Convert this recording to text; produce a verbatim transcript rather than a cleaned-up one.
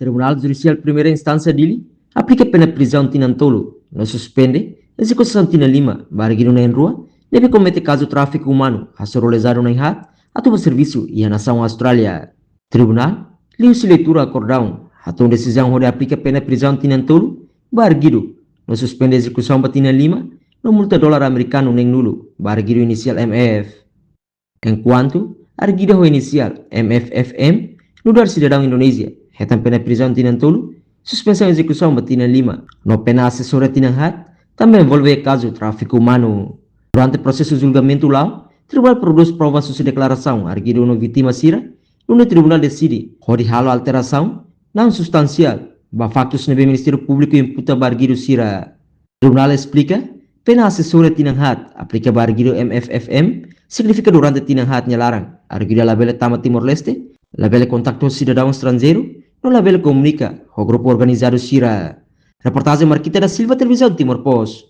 Tribunál Judisiál Primeira Instánsia Dili aplika pena prizaun tinan tolu no suspende ezekusaun tinan lima ba arguidu na'in rua ne'ebé komete kazu tráfiku umanu hasoru lezadu na'in haat atu bá servisu iha nasaun Austrália. Tribunál liuhusi leitura akordaun hato'o desizaun hodi aplika pena prizaun tinan tolu ba arguidu no suspende ezekusaun ba tinan lima no multa dolar amerikanu na'in-nulu ba arguidu inisiál M F. Enkuantu arguidu ho inisiál M F F M nu'udar sidadaun Indonézia hetan pena prizaun tinan tolu, suspensaun ezekusaun ba tinan lima no pena asesória tinan haat, tanba envolve kazu tráfiku umanu. Durante prosesu julgamentu la'o, tribunál prodús provas husi deklarasaun arguidu no vítima sira, nune'e tribunál deside hodi halo alterasaun na'in substansiál ba faktus ne'ebé Ministériu Públiku imputa ba arguidu sira. Tribunál esplika, pena asesória tinan haat aplika ba arguidu M F F M signifika durante tinan haat nia laran arguidu labele tama Timor-Leste, labele kontaktu ho sidadaun estranjeiru, no labele komunika ho grupu organizadu sira. Reportajen Marquita da Silva, Televizaun Timor Post.